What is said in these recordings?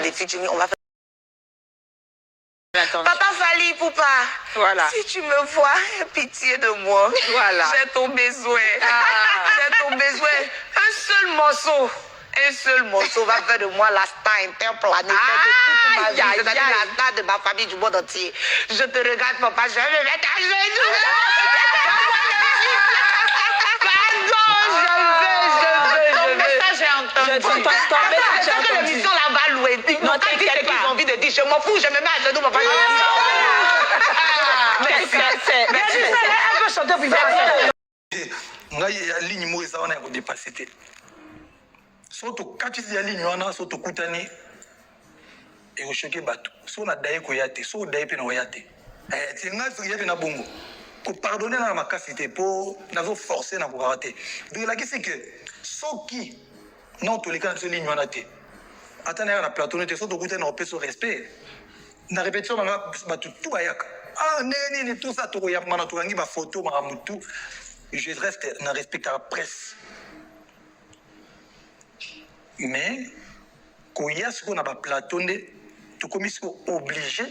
des featuring, on va faire. Papa Fally Ipupa, Voilà. si tu me vois, pitié de moi. Voilà. J'ai ton besoin. Ah. J'ai ton besoin. Un seul morceau. Un seul morceau va faire de moi la star interplanétaire de toute ma Aïe, vie. aïe, C'est-à-dire aïe. la star de ma famille du monde entier. Je te regarde, papa, je vais me mettre à genoux. Pardon, je veux, je veux, je Ton veux. message est entendu. Ton- ton- ton message C'est est que entendu. l'émission là va louer. Ils Non, n'ont qu'à dire ce t'inquiète qu'ils pas. ont envie de dire. Je m'en fous, je me mets à genoux, papa. Merci. C'est- Merci. Elle peut chanter pour faire. Ngai ya ligne moko eza wana ya kodepase te. So tokatisi ya ligne wana, so tokutani, ekoshoke bato. So nadaye koya te, so odaye mpe na koya te. Eh, ti ngai soki ya mpe na bongo kopardonne na makasi te, mpo nazoforce na kokaka te. Donc elakisi ke soki non toleka na biso ligne wana te, ata nayaka na plateau te, so tokutani na kopesa respect na répétition nanga, bato tu bayaka, ah, ndenge nini, tout ça, tokoyambana, tokangi bafoto, makambo tout. Je reste na respectaka presse, mais koya sikoyo na baplateau nde tokomi sikoyo obligé.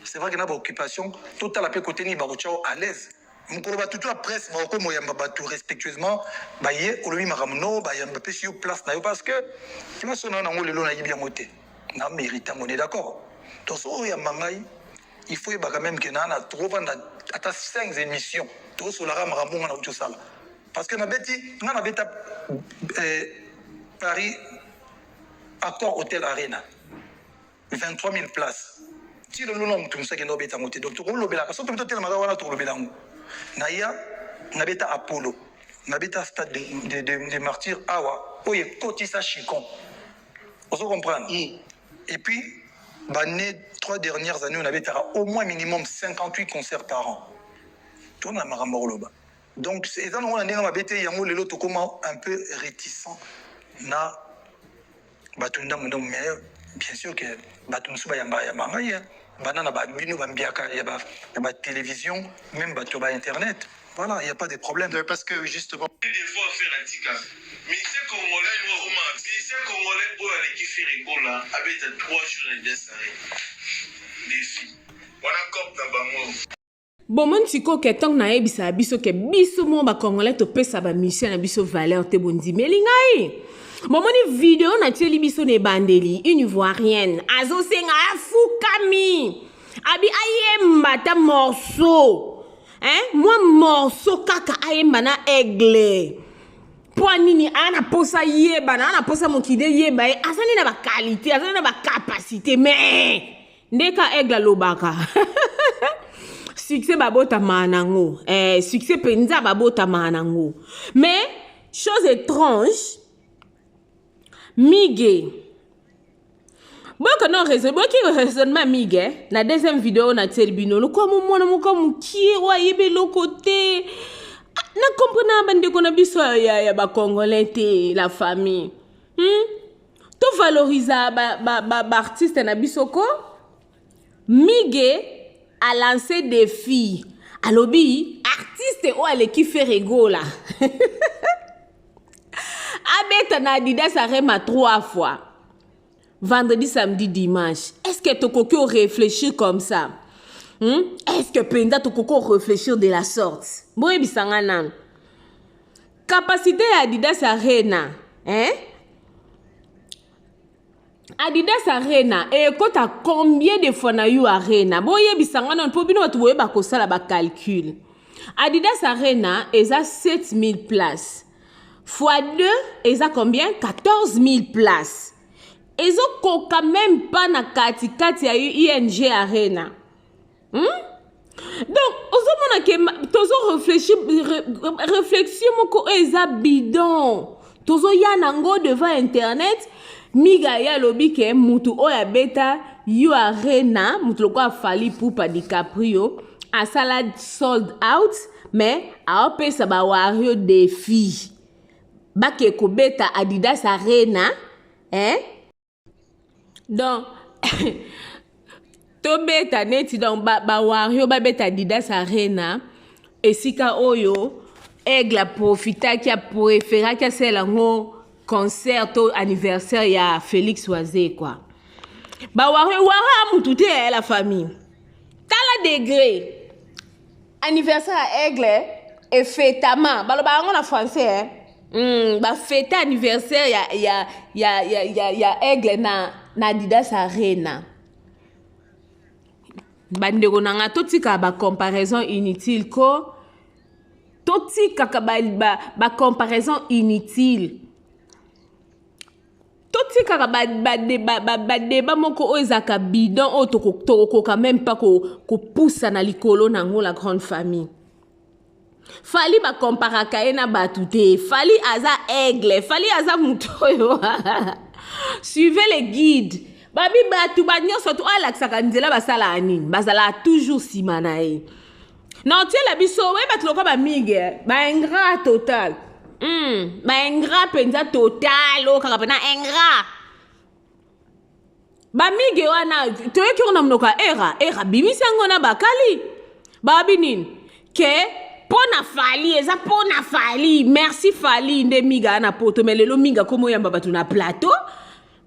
C'est vrai que na baoccupation, totala mpe kote nini bakotia o à l'aise. Mokolo bato to ya presse bakokoma oyamba bato respectueusement, baye olobi makambo no bayamba, bapesi yo place na yo, parce que place oyo na nango lelo nayebi yango te, na mérite yango, ne d'accord. Donc so oyamba ngai, il faut yebaka même ke naa na tokovanda ata 5 émissions, tokosolaka makambo nga na uti osala, parce que nabeti nga nabeta Paris, Accor Hotel Arena, 23 000 places. Ti lelo na motu mosu akende obeta yango te. Donc tokolobelaka so tobi totelemaka wana, tokolobela yango. Naya nabeta Apollo, nabeta Stade de Martyr awa oyo ekotisa chicon, ozo comprendre. Et puis bane 3 dernières années, oyo nabetaka au moins minimum 58 concerts par an, tona makambo koloba. Donc eza nango na ndenge mabe te. Yango lelo tokóma un peu réticent na bato ndambo ndambo, mais bien sûr que bato mosusu bayamba yamba ngai, bana na babino bambiaka ya batélévision, même bato ya bainternet. Voilà, il y a pas de problème. Parce que justement des fois Ferre atika musicien congolais, musicien congolais oyo aleki Ferre Gola abeta 3 jours na Adidas Arena, défi wana cope na bango. Bomoni sikoyo ke ntango nayebisaka biso ke biso mo bacongolais topesa bamusicien na biso valeur te, bondimeli ngai. Bomoni video natieli biso na ebandeli, une Ivoirienne azosenga, afukami, abi ayemba ata morceau, hein? Mwa morceau kaka ayemba na Aigle. Mpo nini? Aa na posa yebana, aa na posa mokili eyeba ye. Azali na baqualité, azali na bacapacité, mais nde ka Aigle alobaka, succès babotamaka nango, succès mpenza babotamaka nango. Mais chose étrange, Mige boyoka no raison, boyoki raisonnement Mige na deuxième vidéo natieli bino, lokola momwana moko mokie oyo ayebi eloko te. Na comprendre bandeko na biso ya bacongolais te, la famille, Tovaloriza baartiste ba na biso ko. Mige alancé défi, alobi artiste oyo aleki Ferre Gola abeta na Adidas Arena trois fois, vendredi, samedi, dimanche. Est ce que tokoki réfléchir comme ça, Est ce que mpenza tokoki réfléchir de la sorte? Boyebisanga nanu capacité ya Adidas Arena, hein? Adidas Arena ekota combien de fois na U Arena? Boyebisanga nanu, mpo bino bato boyeba kosala bacalcul. Adidas Arena eza 7000 places, fois 2 eza combien? 14 000 places. Ezokoka même pas na katikati ya ING Arena, Donc ozomona ke tozo réfléchir réflexion moko oyo eza bidon, tozoya nango devant internet. Miga ye alobi ke mutu oyo abeta U Arena, mutu lokola Fally Ipupa DiCaprio asala sold out, mais aopesa bawario défi bake kobeta Adidas Arena, hein? Donc tobeta neti, donc bawario ba babeta Adidas Arena, esika oyo Aigle aprofitaki, apréféraki asala yango concert to anniversaire ya Félix Wazekwa. Baware wara mutu te eh, la famille. Tala degré. Anniversaire ya Aigle efetama. Baloba yango na français eh. Ba fete anniversaire ya Aigle na Adidas Arena. Bandeko na nga totika ba comparaison inutile ko. Totikaka ba comparaison inutile. Totikaka ba débat moko oyo ezalaka bidon oyo tokokoka même pas kopusa na likolo nango la grande famille. Fally ba comparaka ye na bato te. Fally aza aigle, Fally aza moto oyo. Suivez les guides. Babi bato ba nyonso to alakisaka nzela basalaka nini? Bazalaka toujours nsima na ye. Na otiela biso oye bato lokola bamige ba ingrat total. Ba ingrat mpenza total oyo kaka mpena ingrat. Bamige wana toyoki yango na monoko ya era, era bimisi yango na bakali. Babi nini? Ke mpo na Fally, eza mpo na Fally. Merci Fally nde miga na poto, mais lelo miga komo yamba bato na plateau.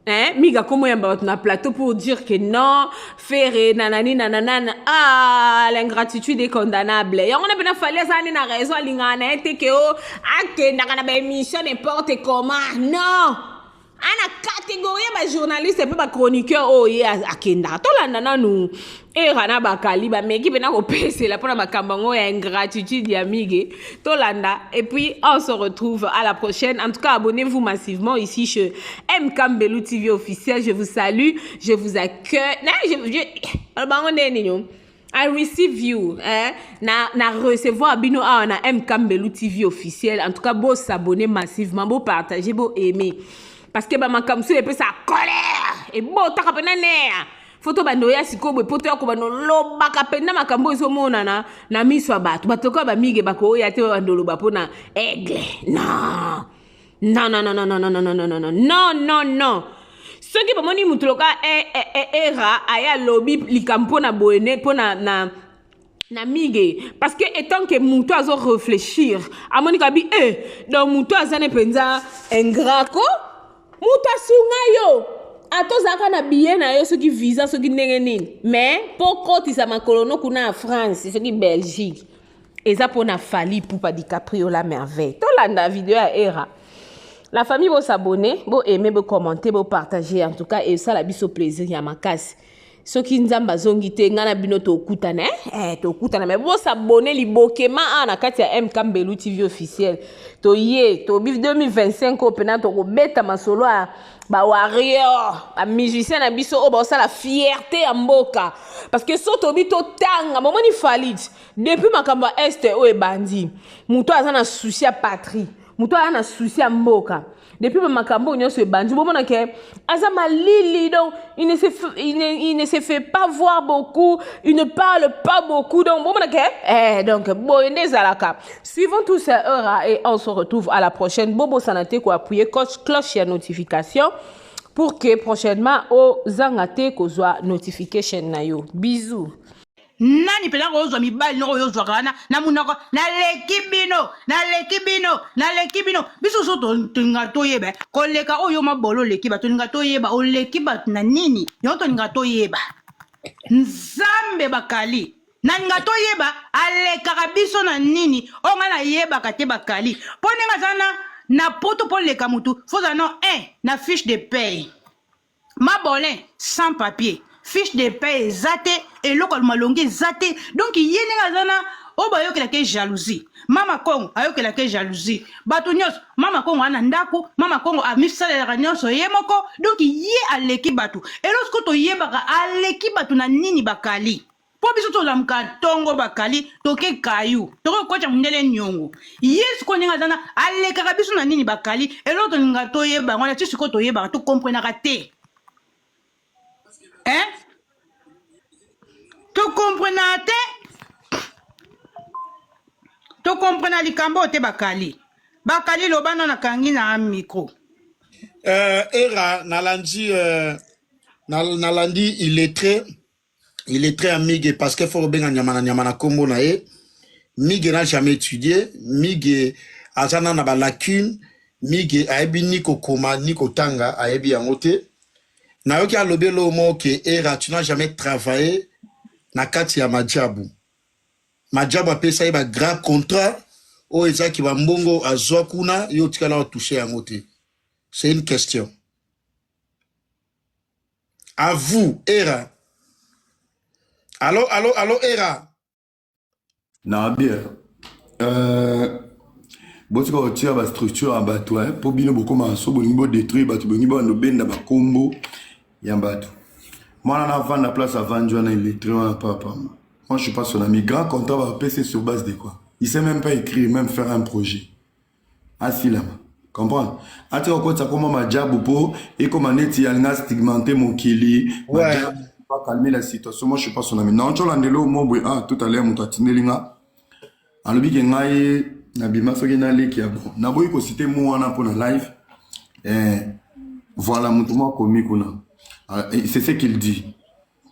Hein, miga komo yamba bato na plateau pour dire que non, Ferre nanani nanana, ah l'ingratitude est condamnable. Yango na pena Fally aza ni na raison alingaka na ye te ke o akendaka na ba émission n'importe comment. Non. Ana catégorie ba journaliste pe ba chroniqueur oyo ye akendaka. Tolanda nanu era na bakali ba meki pena kopesela mpona makambo yango ya ingratitude ya mige. Tolanda et puis on se retrouve à la prochaine. En tout cas, abonnez-vous massivement ici chez MK Mbelu TV officiel. Je vous salue, je vous accueille. Na, je, bango nde nini? I receive you, hein? Na recevoir bino awa na MK Mbelu TV officiel. En tout cas, bo s'abonner massivement, bo partager, bo aimer. Parce que ba makambo so epesa colère et bo taka pena ner. Photo bando ya sikoyo boye, poto ya kobando lobaka pena makambo ezomonana na miso ya bato. Bato lokola bamige bakoya te bando loba mpona aigle. Non. Non, non, non, non, non, non, non, non, non, non, non, non, non. Soki bamoni mutu loka era aya lobi likambo mpona boye ne mpona na mige, parce que étant que mutu azo réfléchir amoni kabi donc mutu aza ne mpenza ingrat ko mutu asunga yo ata ozalaka na billet na yo soki visa soki ndenge nini, mais mpo kotisa makolo no kuna ya France soki Belgique eza mpona Fally Ipupa DiCaprio la merveille. Tolanda video ya era. La famille, bo s'abonner, bo aimer, bo commenter, bo partager. En tout cas, et ça la biso plaisir ya makasi. Soki nzambe azongi te nga na bino tokutana, eh? Tokutana, mais bo s'abonner libokema a na kati ya MK Mbelu TV officiel. Toye, tobi 2025 oyo pena tokobeta masolo ya ba warrior, ba musicien na biso oyo baosala fierté ya mboka. Parce que so tobi totanga, bomoni Fally depuis makambo ya Est oyo ebandi, moto aza na souci ya patrie, moto aza na souci ya mboka. Depuis ba makambo nyonso ebandi, bomona ke aza malili, donc il ne se fait pas voir beaucoup, il ne parle pas beaucoup, donc bomona ke donc boye nde ezalaka. Suivons tous ces heures et on se retrouve à la prochaine. Bobo sanate ko appuyer cloche ya notification pour que prochainement ozanga te kozwa notification na yo. Bisous. Nani mpenza kozwa mibali noko oyo ozwaka wana na monoko naleki bino, naleki bino, naleki bino. Biso so tolinga toyeba koleka oyo mabolo oleki bato, tolinga toyeba oleki bato na nini, yango tolinga toyeba. Nzambe bakali nalinga toyeba alekaka biso na nini, oyo ngai nayebaka te bakali. Mpo ndenge aza na poto mpo leka motu fozala no 1 na fiche de paye. Mabolin sans papier, fiche de paie eza te, eloko ya malongi eza te. Donc ye ndenge aza na oyo bayokelaka ye jalousie. Mama Kongo ayokelaka ye jalousie, bato nyonso. Mama Kongo aza na ndako, Mama Kongo amisalelaka nyonso ye moko. Donc ye aleki bato. Eloko sikoyo toyebaka aleki bato na nini bakali. Mpo biso tolamuka ntongo bakali toke kayu tokoki kokotya mondele niongo. Ye sikoyo ndenge aza na alekaka biso na nini bakali. Eloko tolinga toyeba yango wana ti sikoyo toyebaka tokomprenaka te, hein? Tokomprenaka te, tokomprena likambo oyo te bakali. Bakali loba na nakangi na micro. Era nalandi nalandi illettré ya Migue, parce que faut kobenga nyama na nyama na kombo na ye. Migue n'a jamais étudié. Migue aza na balacune. Migue ayebi ni kokoma ni kotanga, ayebi yango te. Nayoki alobi eloko moko ke Era tu n'as jamais travaillé na kati ya Majabu. Majabu apesa ye ba grand contrat oyo ezaki ba mbongo azwa kuna yo otikala otouche yango te. C'est une question. À vous, Era. Allo, allo, allo, Era. Na bien. Euh, botika kotia ba structure ya bato hein, mpo bino bokoma so bolingi bodétruire bato bolingi bobanda obenda bakombo ya bato mwana na avanda place avandi wana illettré wana papa moi je suis pas son ami grand contrat bapesi sur base de quoi il sait même pas écrire même faire un projet asilama comprendre atika kokotisa koma majabu mpo ekoma neti alinga stigmante mokili majabu va calmer la situation moi je suis pas son ami na ncolandelo mo boye ah tout à l'heure moto atindeli nga alobi ke ngai nabima soki naleki ya bon naboyi kosite mo wana mpo na live eh, voilà moto moko akomi kuna ah, c'est ce qu'il dit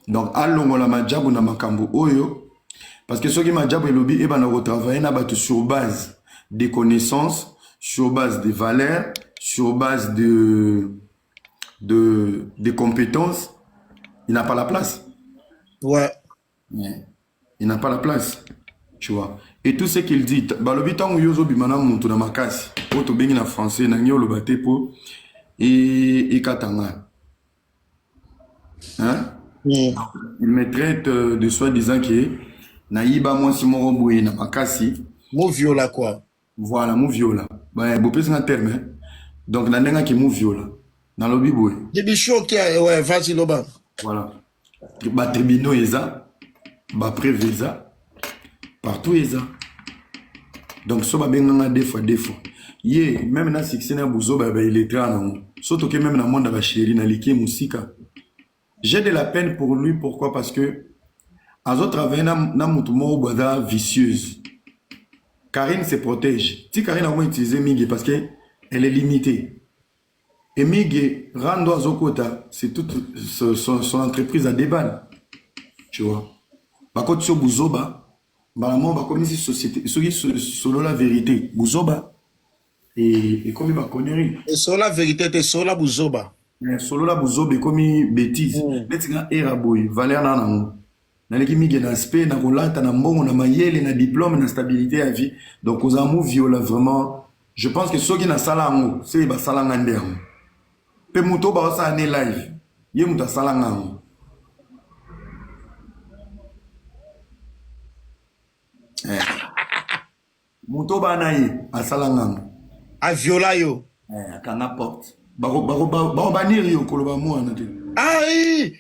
donc alongola majabu na makambo oyo parce que soki majabu elobi ebanda kotravaille na bato sur base de connaissances sur base de valeurs sur base de de, de compétences il n'a pas la place ouais. Yeah. Il n'a pas la place tu vois et tout ce qu'il dit balobi ntango yo ozobima na moto na makasi oyo tobengi na français nangi oloba te mpo ekata ngai Hein? Mm. Il me traite euh, de soi-disant que nayiba mwasi moko boye na makasi. Moviola quoi. Voilà, moviola. Ba bopesi nga terme. Hein? Donc na ndenge ki moviola. Nalobi boye. Bibichou ok, ouais, vas-y loba. Voilà. Ba tribunaux eza, ba preuve eza, partout eza. Donc so babenga nga deux fois deux fois. Ye même na succès na buzoba ya ba illettré nango. So toke même na monde ya ba chéri na likie musika. J'ai de la peine pour lui pourquoi parce que azo travailler na, na mutu moko boye aza vicieuse. Karine se protège. Ti Karine ako utiliser mingi parce que elle est limitée. Et Migue, rando azokota, c'est toute son, son entreprise à déballe. Tu vois. Bakoti so buzoba, mbala moko bakomisi société, soki solo la vérité, buzoba et ekomi ba conneries. Et solo la vérité te solo la buzoba. Mais solo la buzoba ekomi bêtise. Mm. Neti nga era boye, valeur na nango. Naleki Migue na aspect, na kolata, na mbongo, na mayele, na diplôme, na stabilité ya vie. Donc kozala moviola vraiment, je pense que soki nasala yango, se basala nga nde yango. Pe moto oyo baosala ne live, ye moto asala nga yango. Eh. Moto bana ye asala nga yango. Aviola yo. Eh, akanga porte. Bako bako bako banir yo koloba mwana te. Ai!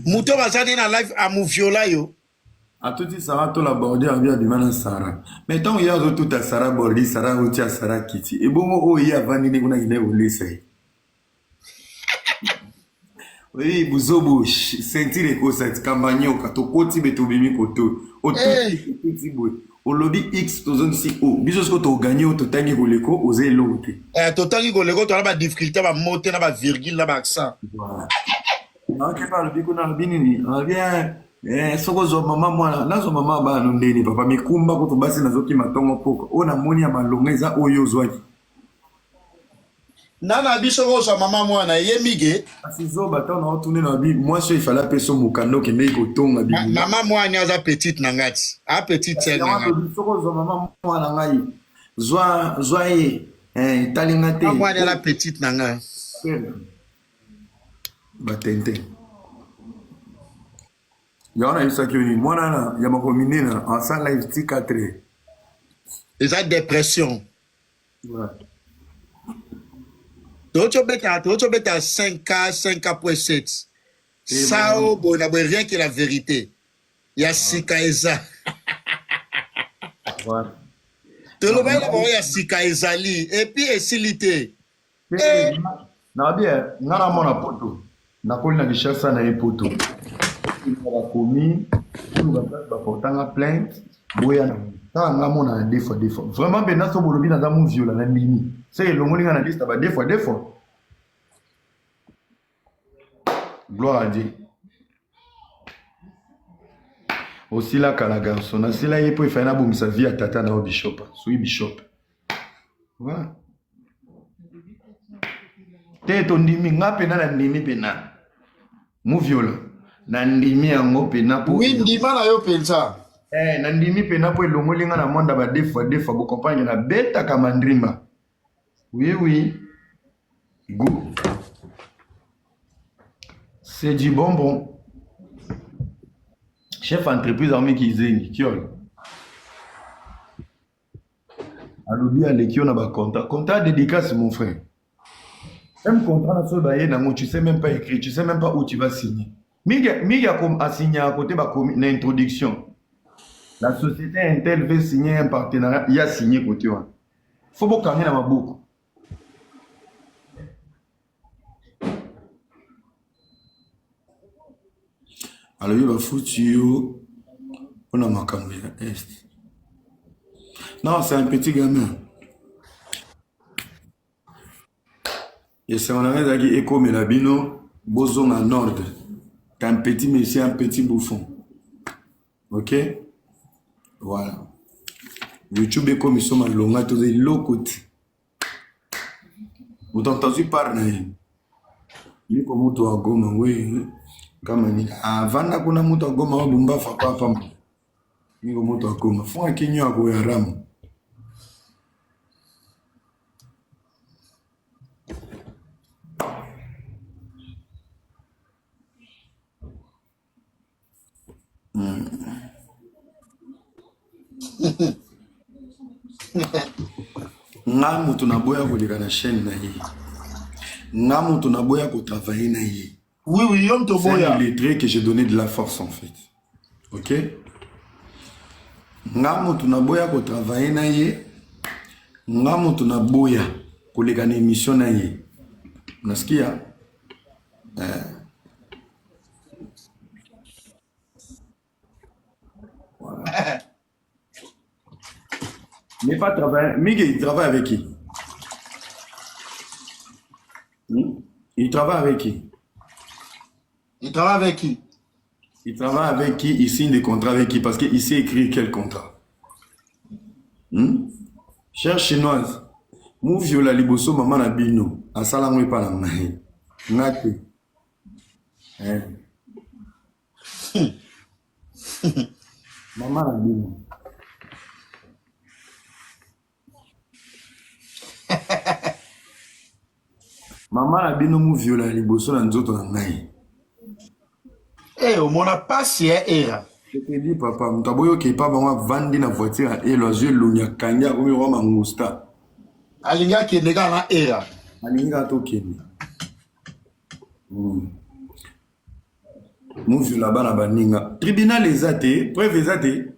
Moto baza ne na live amuviola yo. Atuti Sarah tola bordi abi abima na Sarah. Mais ntango ye azotuta Sarah bordi, Sarah otia Sarah kiti. Ebongo oyo ye avandi nde kuna akendaki kolesa ye. Oyebi buzobo ceinture ekosa kamba nyoka tokoti be tobimi koto otuti boye olobi x tozongisi o biso siko toganye oyo totangi koleko oza eloko te eh, totangi koleko toza na badifficulté bamo te na bavirgule na baaccent naokepa alobi kuna alobi nini alobi eh, eh, soki ozwa mama mwana nazwa mama bana no ndeni papa mikumba kutu basi nazokima ntongo poko oyo namoni ya malonga eza oyo ozwaki Nana biso kozwa mama mwana ye mige. Kasi zoba ntango na otune na bi mwasi oyo ifale apesa mokanda okendeki kotonga bi. Mama mwana aza petite na ngai ti. A petite sœur na ngai. Soki ozwa mama mwana ngai zwa zwa ye eh, etali nga te. Mama mwana aza petite na ngai. Batente. Yango nayebisaki yo nini mwana na ya makolo minene asala live ti 4 heures. Eza depression. Tozo beta tozo beta 5K 5K.7 sao boye na boye rien que la vérité ya sika eza tolobaki na bango ya sika ezali epuis esili te eh. Nabi eh, nga na mwana poto nakoli na Kinshasa na ye poto bakomi koluka place baportanga plainte boya na kaka nga mona na deux fois deux fois vraiment mpenza so bolobi naza moviola na ndimi se elongoli nga na liste ba deux fois deux fois gloire à Dieu osila kala garçon nasila ye mpo efai nabongisa vie ya tata na yo bishop soki bishop voilà. Te tondimi nga pena na ndimi pena. Muviola na ndimi yango pena po. Oui ndima na yo penza. Eh na ndimi pena po elongoli nga na monde ba deux fois deux fois bo comprendre na betaka mandrimba. Oui oui. Goût. C'est du bonbon. Chef entreprise armé kizengi kiol. Alobi aleki yo na ba contrat. Contrat dédicace mon frère. Même contrat na soki baye nango tu sais même pas écrire, tu sais même pas où tu vas signer. Mingi mingi a signé à côté ba na introduction. La société Intel veut signer un partenariat, il a signé côté wana. Faut bokange na maboko. Alobi bafuti yo mpona makambo ya est. Non, c'est un petit gamin. Esengo na ngai ezalaki ekomela bino bozonga en ordre. T'es un petit monsieur, un petit bouffon. Ok? Voilà. YouTube ekomi so malonga toza eloko te. Moto moto azwi part na ye. Niko moto wa Goma we kama nini? Avanda kuna moto wa Goma wa Bumbafa papa. Niko moto wa Goma. Funga kinywa yako ya ramu. Nga moto naboya koleka na chaîne na ye. Nga moto naboya kotravailler na ye. Oui, oui, yo moto C'est un boya. illettré que j'ai donné de la force en fait. Ok? Nga moto naboya kotravailler na ye. Nga moto naboya koleka na émission na ye. Nasikia? Voilà. Mais pas travailler. Miguel, il travaille avec qui? Il travaille avec qui? Il travaille avec qui? Il travaille avec qui? Il signe des contrats avec qui? Parce qu'il sait écrire quel contrat. Chère chinoise, Muviola liboso mama na bino, asala ngo epa na ngai. Nga te. Eh. Mama na bino. Mama na bino Muviola liboso na nzoto na ngai. Eh, omona pasi ya era. Je te dis papa, moto aboyi okepa bango avandi na voiture ya elo azwi elongi akangi akomi roi mangusta. Alingi akende kaka na era. Alingi kaka tokende. Muviola bana baninga. Tribunal eza te, preuve eza te.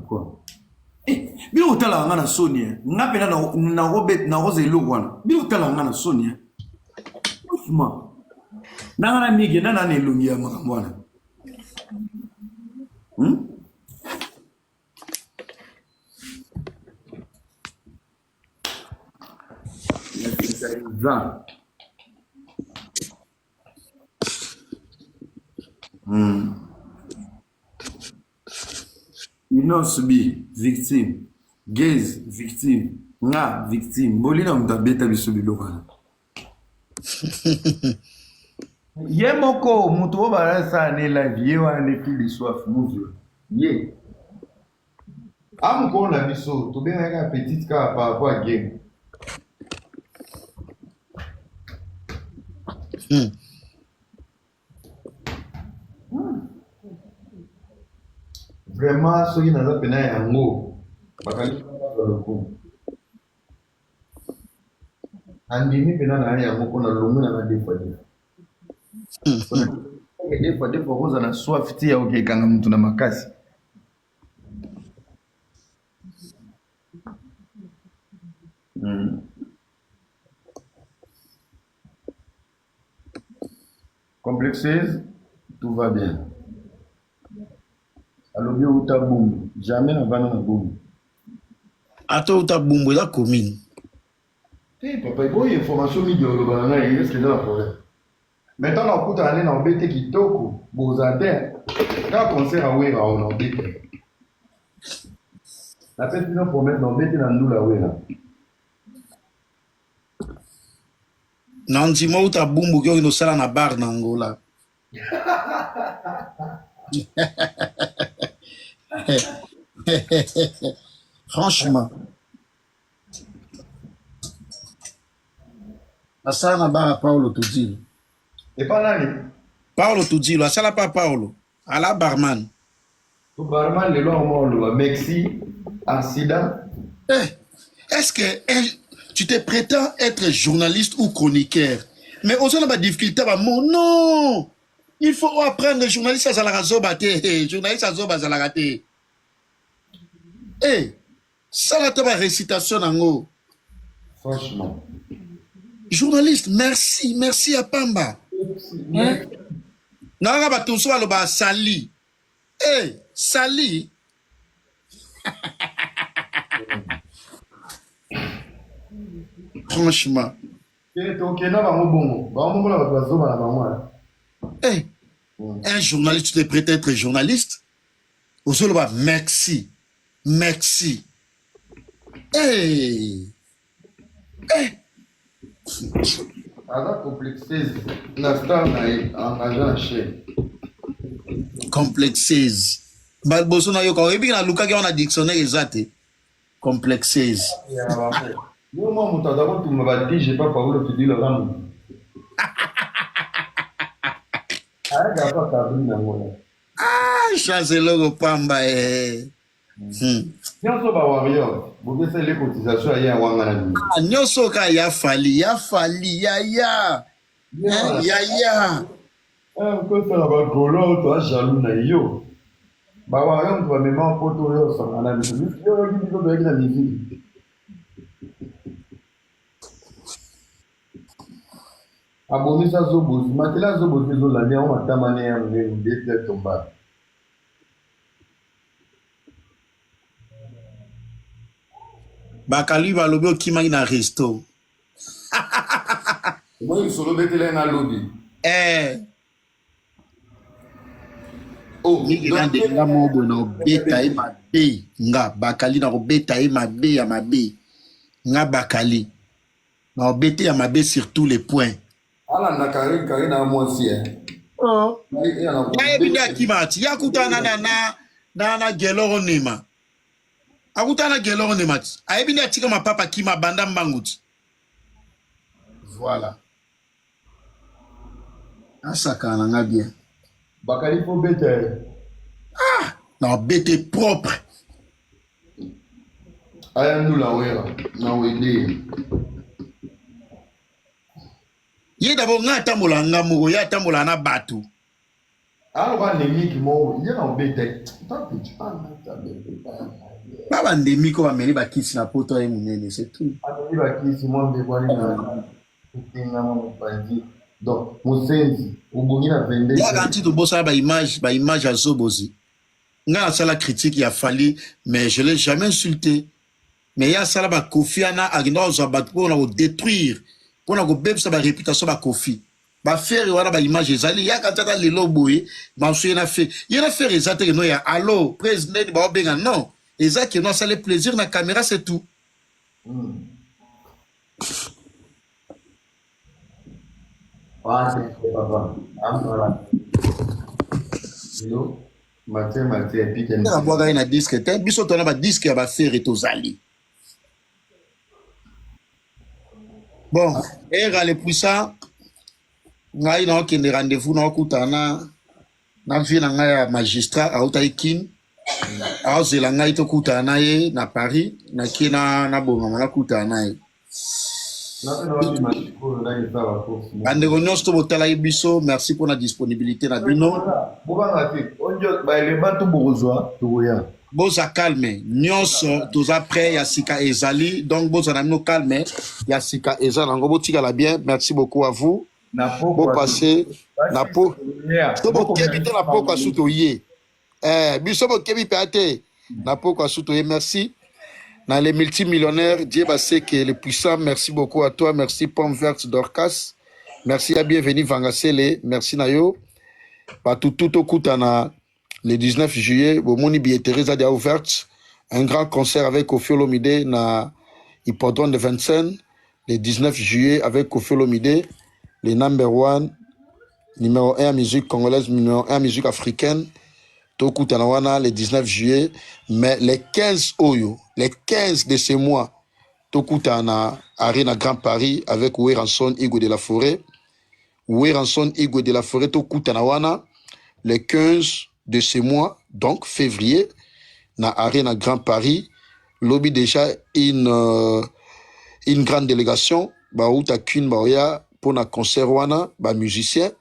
Quoi? Eh, bino kotalaka nga na soni eh. Nga mpena nakoza eloko wana. Bino kotalaka nga na soni eh. Franchement. Nanga na mige nana na elongi ya makambo wana. Eza. Inos B, victime. Gaze, victime. Nga, victime. Bolina moto abeta biso biloko wana. Ye moko moto oyo balasala ne live ye wana nde fille de soif muvio. Ye. Amukolo na biso tobengaki kaka petite kaka par rapport à game. Vraiment soki naza pena yango bakangi lokumu. Andimi pena na yango mpona longwe nanga deux fois deux. Deux fois deux fois kozala na soif ti ya okekanga mutu na makasi. Complexeuse, tout va bien. Alobi outa bumbu, jamais navanda na bumbu. Ata outa bumbu eza commune. Te papa, eboyi information mingi oloba na ngai, est-ce que eza na problème? Maintenant nakutana nde na obete kitoko, boza te. Kaka concert awera oyo na obete. Napesi bino promesse na obete na ndula awera. Na ndima outa bumbu ki okende osala na bar na Angola. Franchement. Asala na bar ya Paolo Tudilo. Epa nani? Paolo Tudilo, asala pa Paolo. Ala barman. To barman lelo yango oloba merci accident. Eh, est-ce que eh, tu te prétends être journaliste ou chroniqueur mais oza na ba difficulté ba mots non il faut apprendre journaliste azalaka zoba te eh, journaliste azoba azalaka te eh, sala ata ba récitation nango franchement journaliste merci merci ya pamba hein? Nayaka bato mosusu baloba sali eh, sali franchement tokenda bango bongo bango bongo na bato bazoba na bango eh, un journaliste tu te prêtes être journaliste ozoloba merci merci hey. Eh. Aza complexeuse na star na ye engage na chaîne. Complexeuse. Ba liboso nayoka oyebi nalukaki wana dictionnaire eza te. Complexeuse. Yo mwa moto aza kotumba batige pa Paulo Tudilo aza moto. Ayaka pa kabri nango na. Ah, chance eloko pamba eh. Nyonso ba warriors bopesa ele cotisation aye awanga na bino. Ah, nyonso ka ya fali ya fali ya ya yeah. ya ya eh, kosala ba golo to a jaloux na yo ba warriors moto bamema poto oyo osanga na biso biso yo oyoki biso toyaki na miziki abomisa zobozi makila zobozi ezolandi yango matama ne ya monene ndeti tombala. Bakali balobi okimaki na resto. Omoni lisolo obetela nga lobi. Eh. Oh, mingi na donc ndenge nga moko boye na obeta ye mabe nga bakali na kobeta ye mabe ya mabe nga bakali na obete ya mabe sur tous les points. Alanda Karine, Karine a mwasi eh. Oh. Ngai, eh, na Yayebi nde akima ti ye akutana na Gelor Onema akutana na Gelor Onema ti ayebi nde atika mapapa akima abanda mbangu ti voilà asakana na nga bien. Bakali po beta ye. Na obete propre. Aya ndula wera na wede. Ye d'abord nga atambola nga moko ye atambola na bato. Aloba ndemiki moko ye na obeta ye. Ba bandemiko bameli bakisi na poto ye monene c'est tout. Ameli bakisi mwa mbebwani na etengama mopanzi donc mosenzi obongi na 22. Yaka nti tobosana baimage baimage ya zobozi nga nasala critique ya Fally mais je l'ai jamais insulté mais ye asala bakofi wana akenda kozwa bato mpona kodétruire mpona kobebisa baréputation bakofi baFerre wana baimage ezali yaka ti ata lelo boye masu ye na fe ye na Ferre eza te keno ya allo président baobenga non eza keno asali plaisir na caméra c'est tout. Ah, c'est papa. Ah, voilà. Yo, Mathieu, Mathieu, pique. Nde abwaka ye na disque te biso tona badisque ya baFerre tozali bon era le puissant ngai naokende rendez-vous naokutana na vie na ngai ya magistrat autaki Kine aozela ngai tokutana na ye na Paris nakie na nabongama nakutana na ye. Nabima sikoyo nakesa bacourse. Bandeko nyonso to botalaki biso merci mpona disponibilité na bino. Bobanga te onjo baelema to bokozwa tokoya. Boza calme nyonso toza prêt ya sika ezali donc boza na bino calme ya sika eza nango botikala bien merci beaucoup à vous. Na pokwa bopase na po so bokebi te na pokwa su toye eh, biso bokebi mpe te na pokwa su toye merci na les multimillionnaires Dieu Baseke le puissant merci beaucoup à toi merci Pomme Verte Dorcas merci à bienvenue Vangasele merci na yo bato tout tokutana le 19 juillet bomoni billetterie eza déjà ouverte un grand concert avec Koffi Olomide na hippodrome de Vincennes. Le 19 juillet avec Koffi Olomide, le number one, numéro 1 musique congolaise, numéro 1 musique africaine. Tokutana wana le 19 juillet, mais les 15 oyo, les 15 de ce mois, tokutana na Arena Grand Paris avec Werrason Igwe de la Forêt. Werrason Igwe de la Forêt tokutana wana le 15 de ce mois, donc février, na Arena Grand Paris. Lobi déjà une grande délégation bauta Kin baoya pour na concert wana ba musicien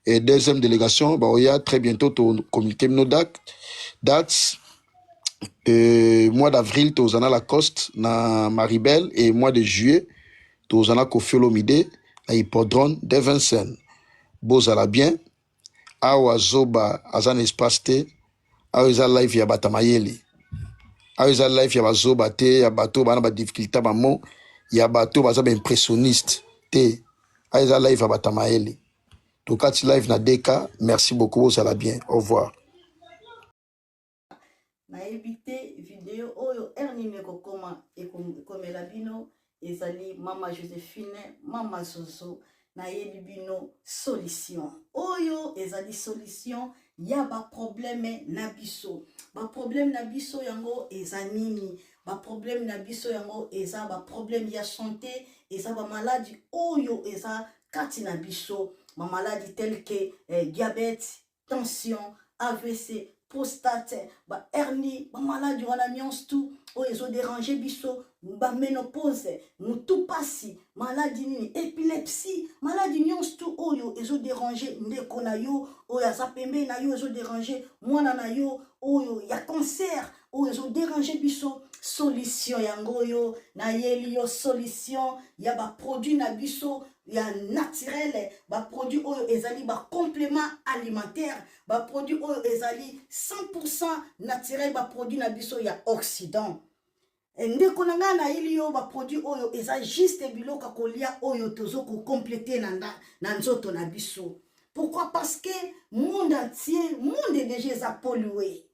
et deuxième délégation baoya très bientôt to communiquer nos dates. Mois d'avril tozana Lacoste na Maribel et mois de juillet tozana Koffi Olomide na Hippodrome de Vincennes. Bozala bien. Awa zoba aza na espace te. Awa eza live ya bato ya mayele. Awa eza live ya bazoba te, ya bato bana ba difficulté ba mo, ya bato baza ba impressionniste te. Awa eza live ya bato ya mayele. Tokati live na DK. Merci beaucoup, bozala bien. Au revoir. Nayebi te video oyo heure nini ekokoma ekomela bino. Ezali mama Josephine, mama Zozo. Nayebi bino solution oyo ezali solution ya ba problème na biso. Ba problème na biso yango eza nini? Ba problème na biso yango eza ba problème ya santé, eza ba maladie oyo eza kati na biso, ba maladie telle que diabète, tension, AVC, prostate, ba hernie, ba maladie wana nyonso tout oyo ezo déranger biso, ba ménopause, mutu pasi, maladie nini, épilepsie, maladie nyonso tout oyo ezo déranger ndeko na yo oyo aza pembeni na yo, ezo déranger mwana na yo oyo ya cancer, oyo ezo déranger biso. Solution yango oyo nayeli yo, solution ya ba produit na biso ya naturel, ba produit oyo ezali ba complément alimentaire, ba produit oyo ezali 100% naturel, ba produit na biso ya Occident. Ndeko na ngai, nayeli yo ba produit oyo eza juste biloko ya kolia oyo tozo kocompléter na nzoto na biso. Pourquoi? Parce que monde entier, monde déjà eza pollué,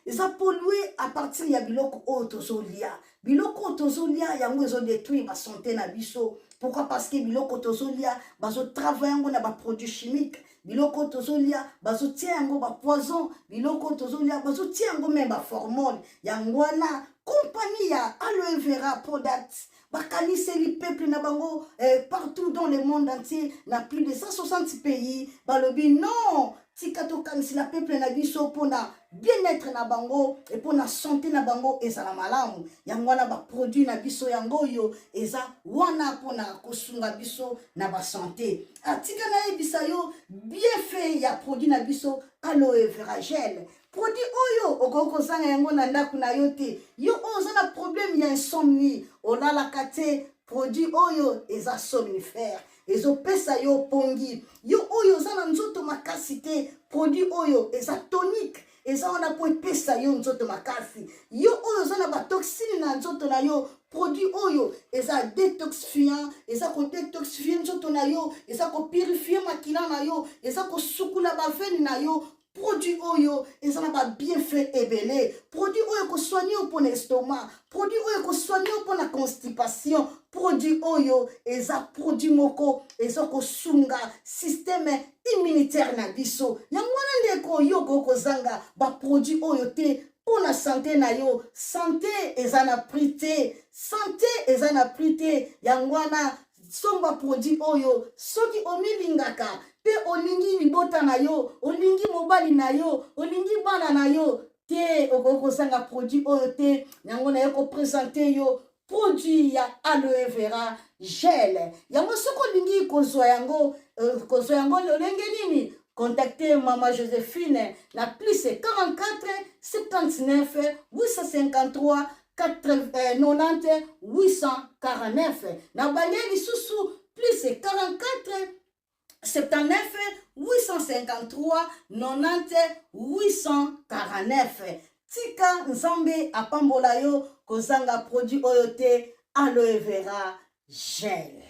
eza pollué à partir ya biloko oyo tozolia. Biloko oyo tozolia yango ezodétruire basanté na biso. Pourquoi? Parce que biloko tozolia, bazotravaille yango na baproduit chimique. Biloko oyo tozolia, bazotia yango bapoison. Biloko oyo tozolia, bazotia yango même baformol. Yango wana compagnie ya Aloe Vera Product bakaniseli peuple na bango partout dans le monde entier, na plus de 160 pays. Balobi non, tika tokanisela peuple na biso mpona bien-être na bango e mpona santé na bango ezala malamu. Yango wana baproduit na biso yango oyo eza wana mpona kosunga biso na basanté. Atika nayebisa yo bienfait ya produit na biso Aloe Vera Gel. Produit oyo okoki kozanga yango na ndako na yo te. Yo oyo oza na problème ya insomnie, olalaka te, produit oyo eza somnifère, ezopesa yo pongi. Yo oyo oza na nzoto makasi te, produit oyo eza tonique, eza wana mpo epesa yo nzoto makasi. Yo oyo oza na batoxine na nzoto na yo, produit oyo eza détoxifiant, eza kodétoxifie nzoto na yo, eza kopurifie makila na yo, eza kosukula baveine na yo. Produit oyo eza na babienfait ebele. Produit oyo ekosoigne yo mpona estomac, produit oyo ekosoigne yo mpona constipation. Produit oyo eza produit moko eza kosunga système immunitaire na biso. Yango wana ndeko, yo okoki kozanga baproduit oyo te mpona santé na yo. Santé eza na prix te, santé eza na prix te. Yango wana somba produit oyo soki omilingaka mpe olingi libota na yo, olingi mobali na yo, olingi bana na yo te, okoki kozanga produit oyo te. Yango naye koprésenter yo produit ya Aloe Vera Gel. Yango soki olingi kozwa yango, kozwa yango lolenge nini? Contacte mama Josephine na plus 44 79 853 90 849. Na bande lisusu, plus 44 79 853 90 849. Tika Nzambe apambola yo. Kozanga produit oyo te, Aloe Vera Gel.